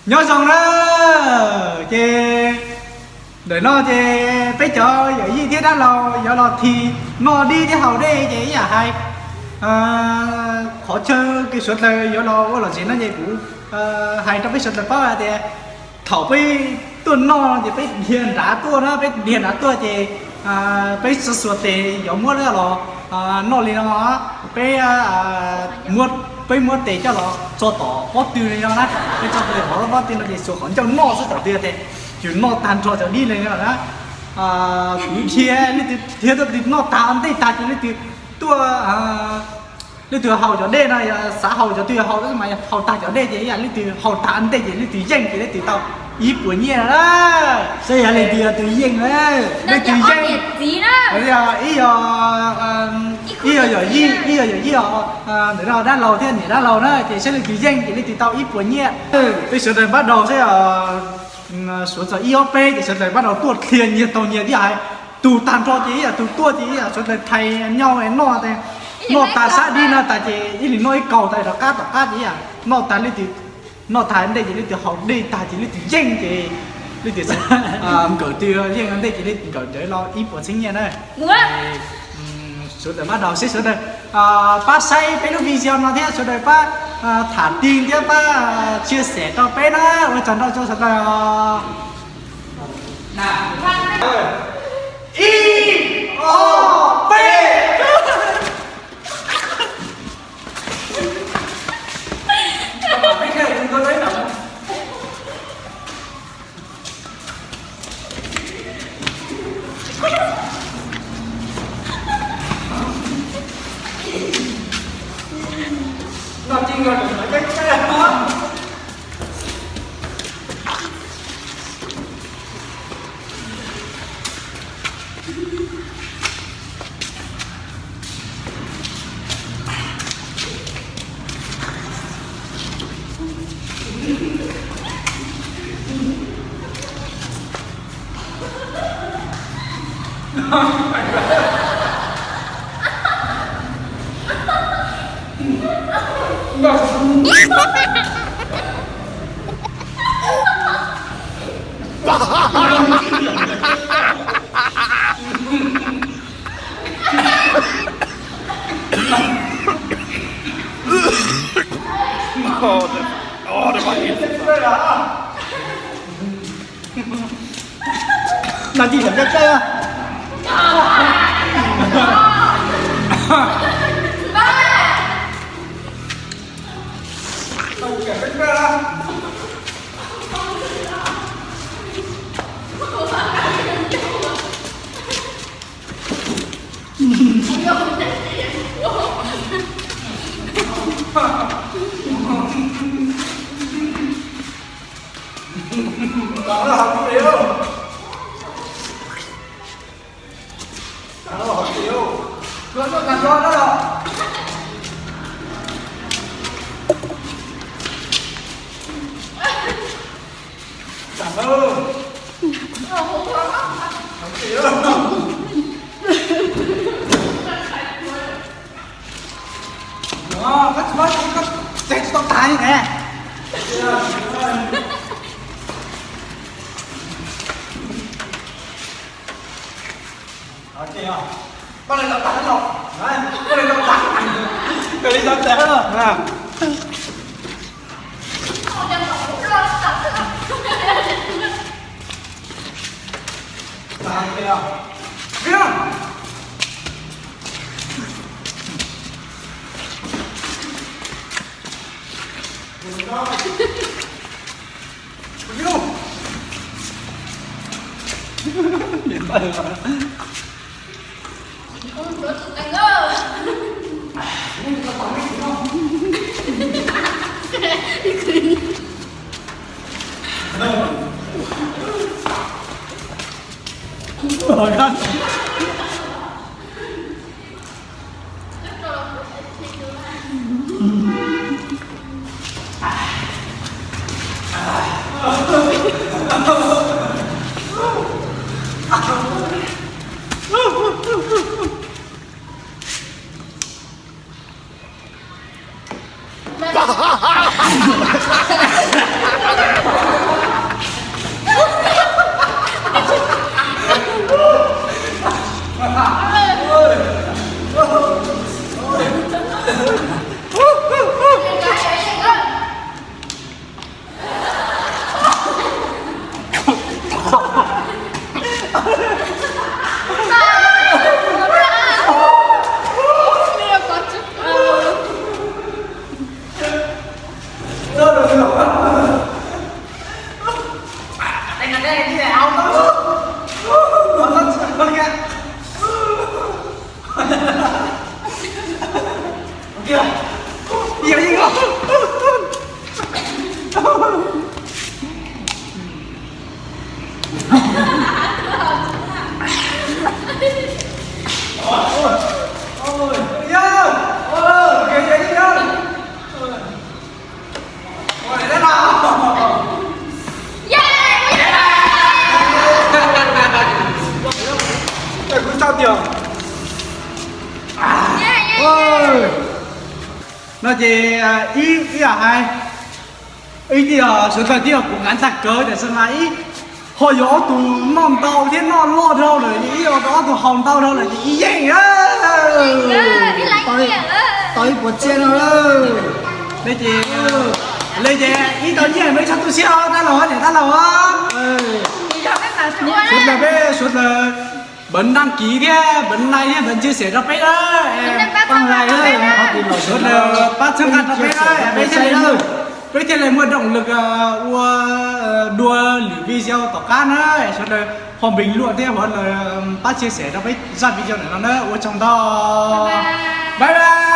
Nyob zoo na, ces ntawm no ces peb cov yawm yij thiab dab laug yuav los thim noj dib thiab haus dej ces ib yam hais qhov chaw kws suav dlawg yuav los ua lom zem no ces kuv hais rau peb suav dlawg paub hais tias thaum peb tuaj noj ces peb dhia nrad tuaj na, peb dhia nrad tuaj ces peb xuas xuas tes yuav muab los noj li no, peb muab, peb muab tes coj los tso tom pob tw li no na, peb tso tes tom pob tw no ces xuas qhov ncauj noj xwb tam twg ces yus noj tag nrho cov dib li no na. Kuv dhia, leej twg dhia tuaj, leej twg noj tag ntej tag ces leej twg tuaj, leej twg haus cov dej no, xav haus cov twg haus, mas haus tag cov dej ces ib yam leej twg haus tag ntej ces leej twg yeej ces leej twg tau ib puas nyiaj na. Saib yog leej twg yog tus yeej na. Leej twg yeej, ib yog, ib yog yawm yij, ib yog yawm yij os, ntawm no dab laug thiab niam dab laug na, ces saib leej twg yeej ces leej twg tau ib puas nyiaj. Peb sawv daws pab daus saib, suav txog ib ob peb ces sawv daws pab daus tuaj dhia nyias taug nyias ib yam, tus tag nrho ces ib yam, tus tuaj ces ib yam, sawv daws thais nyau noj, noj tag sab dib no tas ces ib leeg noj ib kaus tas rov qab tom qab ces ib yam, noj tag leej twg, noj tag ntej ces leej twg haus dej tag ces leej twg yeej ces leej twg nkawm twg yeej ntej ces leej nkawm ntawd los ib puas txhiab nyiaj na. Sawv daws pab daus seb, sawv daws pab saib peb lub video no thiab sawv daws pab tham ti thiab pab chia sẻ rau peb na. Ua tsaug ntau rau sawv daws. Ib, ob, peb. Nag kis tseem caij caij. No ces ib, ib yam hais, ib tij os, sawv daws tij os, kuv nqav tag kawg tiam sis mas ib ho yuav ob tug noj ntau thiab noj loj dhau lawm ces ib, ob tug haus ntau dhau lawm ces ib yeej. Tau ib puas txiaj no lawm. Le ces, le ces ib tau nyiaj, peb txhob tu siab os dab laug, niam dab laug. Suav dlawg, peb suav dlawg npawv đăng ký thiab npawv like thiab npawv chia sẻ rau peb na. Suav dlawg pab txhawb nqa rau peb na, peb thiaj li, peb thiaj li muaj động lực ua dua lwm video tom qab na. Suav dlawg ho bình luận thiab ho pab chia sẻ rau peb zaj video ntawm no na. Ua tsaug ntau. Bye bye.